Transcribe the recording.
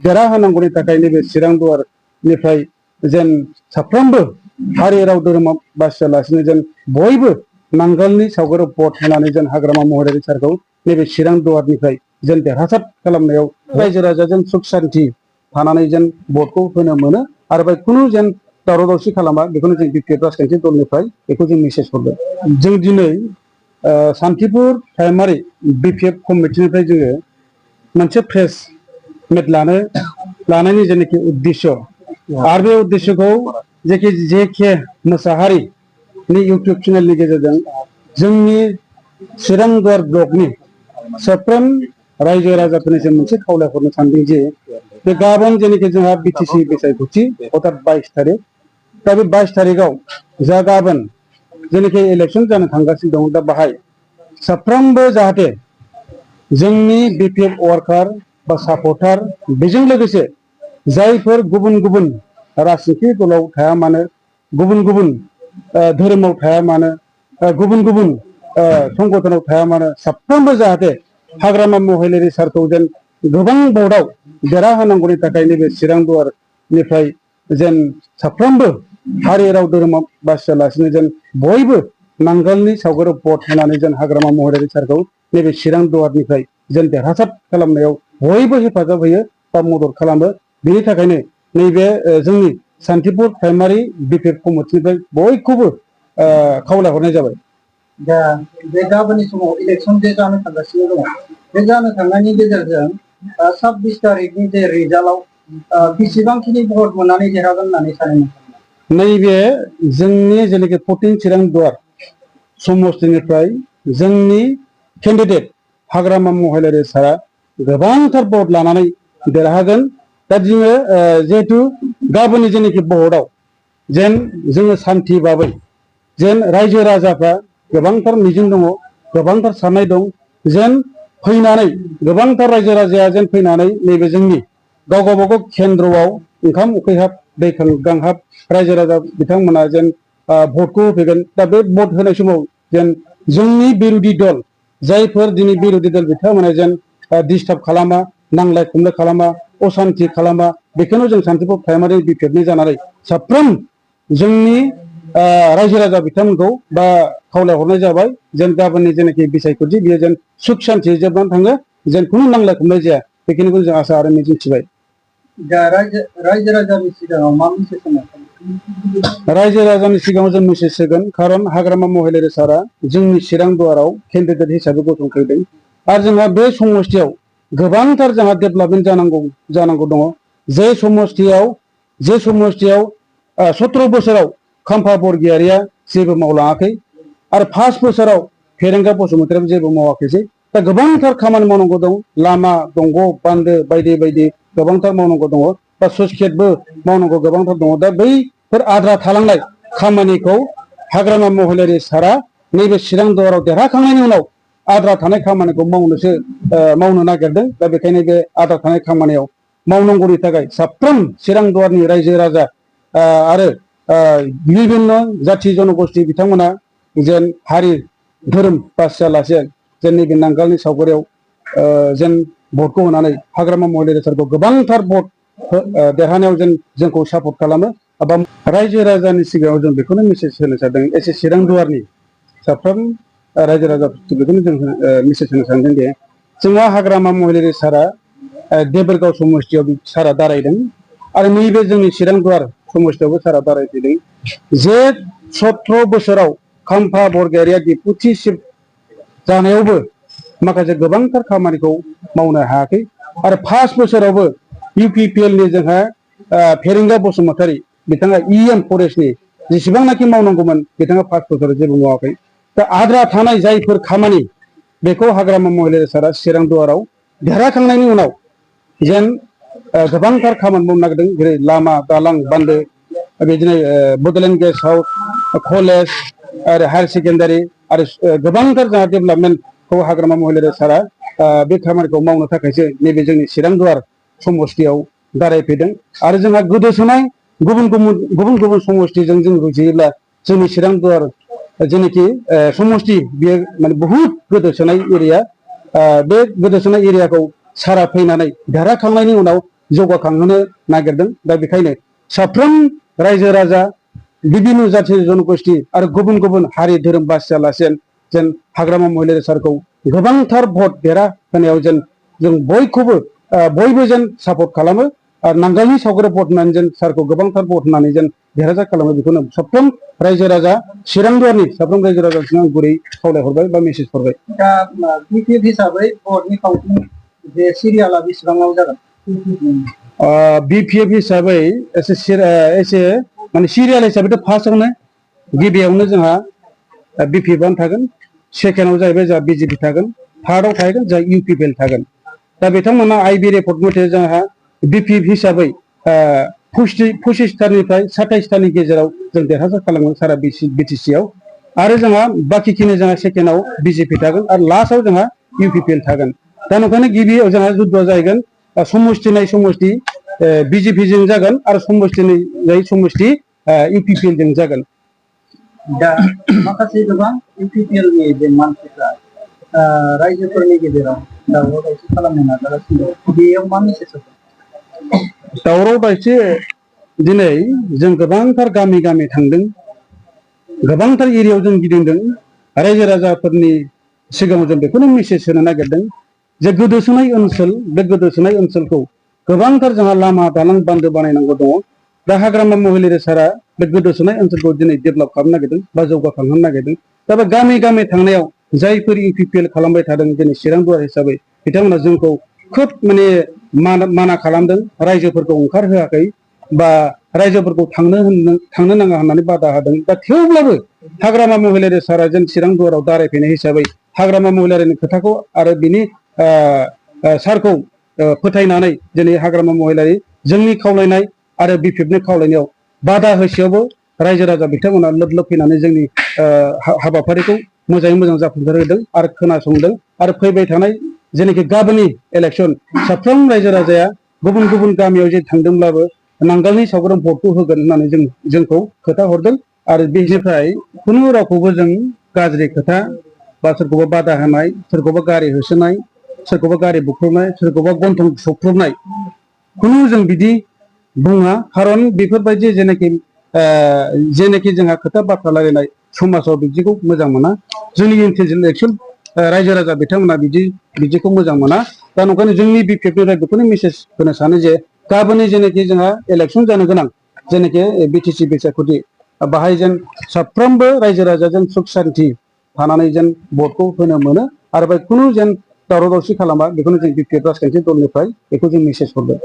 देरहाहोनांगौनि थाखाय नैबे चिरां दुवारनिफ्राय जेन साफ्रोमबो हारि राव धोरोम बासियालासिनो जेन बयबो नांगोलनि सावगारियाव भट होनानै जेन हाग्रामा महिलारि सारखौ नैबे चिरां दुवारनिफ्राय जेन देरहासार खालामनायाव रायजो राजाजों सुख शान्ति थानानै जेन भटखौ होनो मोनो आरो बे खुनु जेन दावराव दावसि खालामा बेखौनो जों बिपिएफ राजखान्थि दलनिफ्राय बेखौ जों मेसेज हरदों। जों दिनै सान्थिपुर प्राइमारि बिपिएफ कमिटिनिफ्राय जोङो मोनसे प्रेस मिट लानायनि जेनाखि उद्देश्य आरो बे उद्देश्यखौ जेके मोसाहारिनि इउटुब चेनेलनि गेजेरजों जोंनि चिरां दुवार ब्लकनि साफ्रोम रायजो राजाफोरनिसिम मोनसे खावलायहरनो सानदों जे बे गाबोन जेनाखि जोंहा बिटिसि बिसायख'थि अर्थात 22 तारिख दा बे 22 तारिखआव जा गाबोन जेनाखि इलेक्सन जानो थांगासिनो दं दा बाहाय साफ्रोमबो जाहाथे जोंनि बिपिएफ वार्कार बा सापर्टार बेजों लोगोसे जायफोर गुबुन गुबुन राजनिति दलाव थाया मानो गुबुन गुबुन धोरोमाव थाया मानो गुबुन गुबुन संगठनाव थाया मानो साफ्रोमबो जाहाथे हाग्रामा महिलारि सारखौ जेन गोबां भटआव देरहाहोनांगौनि थाखाय नैबे चिरां दुवारनिफ्राय जेन साफ्रोमबो हारि राव धोरोम बासियालासिनो जेन बयबो नांगोलनि सावगारियाव भट होनानै जेन हाग्रामा महिलारि सारखौ नैबे चिरां दुवारनिफ्राय जेन देरहासार खालामनायाव बयबो हेफाजाब होयो बा मदद खालामो। बेनि थाखायनो नैबे जोंनि सान्थिपुर प्राइमारि बिपिएफ कमिटिनिफ्राय बयखौबो खावलायहरनाय जाबाय। दा बे गाबोननि समाव इलेक्सन जे जानो थांगासिनो दङ बे जानो थांनायनि गेजेरजों 26 तारिखनि जे रिजाल्टआव बेसेबांखिनि भट मोननानै देरहागोन होननानै सानो? नैबे जोंनि जेनाखि 14 चिरां दुवार समस्तिनिफ्राय जोंनि केन्डिडेट हाग्रामा महिलारि सारा गोबांथार भट लानानै देरहागोन। दा जोङो जिहेतु गाबोननि जेनाखि भटआव जेन जोङो शान्ति भाबै जेन रायजो राजाफ्रा गोबांथार मिजिं दङ गोबांथार साननाय दं जेन फैनानै गोबांथार रायजो राजाया जेन फैनानै नैबे जोंनि गावबागाव केन्द्रआव ओंखाम उखैहाब दै गांहाब रायजो राजा बिथांमोना जेन भटखौ होफैगोन। दा बे भट होनाय समाव जेन जोंनि बिरोधि दल जायफोर दिनै बिरोधि दल बिथांमोना जेन डिस्टार्ब खालामा नांलाय खमलाय खालामा अशान्ति खालामा बेखौनो जों सान्थिपुर प्राइमारि बिपिएफनि जानानै साफ्रोम जोंनि रायजो राजा बिथांमोनखौ बा खावलायहरनाय जाबाय जेन गाबोननि जेनाखि बिसायख'थि बेयो जेन सुख शान्ति जोबनानै थाङो जेन खुनु नांलाय खमलाय जाया बेखिनिखौ जों आसा आरो मिजिंथिबाय। दा रायजो राजानि सिगाङाव मा मेसेज होनो? रायजो राजानि सिगाङाव जों मेसेज होगोन खारन हाग्रामा महिलारि सारा जोंनि चिरां दुवाराव केन्डिडेट हिसाबै गसंफैदों आरो जोंहा बे समस्तियाव गोबांथार जोंहा डेभेलपमेन्ट जानांगौ दङ। जे समस्तियाव 17 बोसोराव खाम्फा बरगयारिया जेबो मावलाङाखै आरो 5 बोसोराव फेरेंगा बसुमतारियाबो जेबो मावाखैसै। दा गोबांथार खामानि मावनांगौ दं लामा दंग बान्दो बायदि बायदि गोबांथार मावनांगौ दङ बा स्लुइस गेटबो मावनांगौ गोबांथार दङ। दा बैफोर आद्रा थालांनाय खामानिखौ हाग्रामा महिलारि सारा नैबे चिरां दुवाराव देरहाखांनायनि उनाव आद्रा थानाय खामानिखौ मावनो नागिरदों। दा बेखायनो बे आद्रा थानाय खामानियाव मावनांगौनि थाखाय साफ्रोम चिरां दुवारनि रायजो राजा आरो बिभिन्न जाथि जनगोष्ठी बिथांमोना जेन हारि धोरोम बासियालासे जेन नैबे नांगोलनि सावगारियाव जेन भटखौ होनानै हाग्रामा महिलारि सारखौ गोबांथार भट देरहानायाव जेन जोंखौ सापर्ट खालामो। बा रायजो राजानि सिगाङाव जों बेखौनो मेसेज होनो सानदों एसे चिरां दुवारनि साफ्रोम रायजो राजाफोरखौ बेखौनो जों मेसेज होनो सानदों दि जोंहा हाग्रामा महिलारि सारा देबोरगाव समस्तियाव सारा दारायदों आरो नैबे जोंनि चिरां दुवार समस्तियावबो सारा दारायफैदों। जे 17 बोसोराव खाम्फा बरगयारिया डिपुटि चिफ जानायावबो माखासे गोबांथार खामानिखौ मावनो हायाखै आरो 5 बोसोरावबो इउपिपिएलनि जोंहा फेरेंगा बसुमतारि बिथाङा इएम फरेस्टनि जेसेबांनाखि मावनांगौमोन बिथाङा 5 बोसोराव जेबो मावाखै। दा आद्रा थानाय जायफोर खामानि बेखौ हाग्रामा महिलारि सारा चिरां दुवाराव देरहाखांनायनि उनाव जेन गोबांथार खामानि मावनो नागिरदों जेरै लामा दालां बान्दो बिदिनो बड'लेण्ड गेस्ट हाउस कलेज आरो हायार सेकेन्डारि आरो गोबांथार जोंहा डेभेलपमेन्टखौ हाग्रामा महिलारि सारा बे खामानिखौ मावनो थाखायसो नैबे जोंनि चिरां दुवार समस्तियाव दारायफैदों। आरो जोंहा गोदोसोनाय गुबुन गुबुन समस्तिजों जों रुजुयोब्ला जोंनि चिरां दुवार जेनाखि समस्ति बेयो माने बहुद गोदोसोनाय एरिया। बे गोदोसोनाय एरियाखौ सारा फैनानै देरहाखांनायनि उनाव जौगाखांहोनो नागिरदों। दा बेखायनो साफ्रोम रायजो राजा बिभिन्न जाथि जनगोष्ठी आरो गुबुन गुबुन हारि धोरोम बासियालासेनो जेन हाग्रामा महिलारि सारखौ गोबांथार भट देरा होनायाव जेन जों बयबो जेन सापर्ट खालामो आरो नांगालनि सावगारि भट होनानै जेन सारखौ गोबांथार भट होनानै जेन देरहासार खालामो बेखौनो साफ्रोम रायजो राजा चिरां दुवारनि साफ्रोम रायजो राजासिम आं गुरै खावलायहरबाय बा मेसेज हरबाय। दा बिपिएफ हिसाबै भटनि काउन्टिं जे सिरियाला बेसेबाङाव जागोन? बिपिएफ हिसाबै एसे माने सिरियाल हिसाबैथ' फार्स्टआवनो गिबियावनो जोंहा बिपिएफआनो थागोन, सेकेन्डआव जाहैबाय जोंहा बिजेपि थागोन, थार्डआव थागोन जोंहा इउपिपिएल थागोन। दा बिथांमोना आइबि रिपर्ट मथे जोंहा बिपिएफ हिसाबै 25थानिफ्राय 27थानि गेजेराव जों देरहासार खालामगोन सारा बिटिसिआव। आरो जोंहा बाखिखिनि जोंहा सेकेन्डआव बिजेपि थागोन आरो लास्टआव जोंहा इउपिपिएल थागोन। दा नंखायनो गिबियाव जोंहा जुद्धआ जाहैगोन समष्टि नाय समष्टि बिजेपिजों जागोन आरो समष्टि नाय समष्टि इउपिपिएलजों जागोन। दा माखासे गोबां इउपिपिएलनि जे मानसिफ्रा रायजोफोरनि गेजेराव दावराव दावसि खालामनो नाजागासिनो दं, बेयाव मा मेसेज होगोन? दावराव दावसि दिनै जों गोबांथार गामि गामि थांदों, गोबांथार एरियायाव जों गिदिंदों। रायजो राजाफोरनि सिगाङाव जों बेखौनो मेसेज होनो नागिरदों जे गोदोसोनाय ओनसोल, बे गोदोसोनाय ओनसोलखौ गोबांथार जोंहा लामा दालां बान्दो बानायनांगौ दङ। दा हाग्रामा महिलारि सारा बे गोदोसोनाय ओनसोलखौ दिनै डेभेलप खालामनो नागिरदों बा जौगाखांहोनो नागिरदों। दा बे गामि गामि थांनायाव जायफोर इउपिपिएल खालामबाय थादों दिनै चिरां दुवार हिसाबै बिथांमोना जोंखौ खोब माने माना खालामदों, रायजोफोरखौ ओंखारहोआखै बा रायजोफोरखौ थांनो नाङा होननानै बादा होदों। दा थेवब्लाबो हाग्रामा महिलारि सारा जों चिरां दुवाराव दारायफैनाय हिसाबै हाग्रामा महिलारिनि खोथाखौ आरो बिनि सारखौ फोथायनानै दिनै हाग्रामा महिलारि जोंनि खावलायनाय आरो बिपिएफनि खावलायनायाव बादा होसेयावबो रायजो राजा बिथांमोना लोब लोब फैनानै जोंनि हाबाफारिखौ मोजाङै मोजां जाफुंसार होदों आरो खोनासंदों। आरो फैबाय थानाय जेनाखि गाबोननि इलेक्सन साफ्रोम रायजो राजाया गुबुन गुबुन गामियाव जे थांदोंब्लाबो नांगालनि सावगारि भटखौ होगोन होननानै जोंखौ खोथा हरदों। आरो बेनिफ्राय खुनु रावखौबो जों गाज्रि खोथा बा सोरखौबा बादा होनाय, सोरखौबा गारि होसोनाय, सोरखौबा गारि बुख्रुबनाय, सोरखौबा गन्थं सौख्रुबनाय खुनु जों बिदि बुङा। खारन बेफोरबायदि जेनाखि जोंहा खोथा बाथ्रा रायलायनाय समाजाव बिदिखौ मोजां मोना। जोंनि इन्टेलेक्सुवेल रायजो राजा बिथांमोना बिदिखौ मोजां मोना। दा नंखायनो जोंनि बिपिएफनिफ्राय बेखौनो मेसेज होनो सानो जे गाबोननि जेनाखि जोंहा इलेक्सन जानो गोनां जेनाखि बिटिसि बिसायख'थि बाहाय जेन साफ्रोमबो रायजो राजाजों सुख सान्थि थानानै जेन भटखौ होनो मोनो आरो बे खुनु जेन दावराव दावसि खालामा, बेखौनो जों बिपिएफ राजखान्थि दलनिफ्राय बेखौ जों मेसेज हरबाय।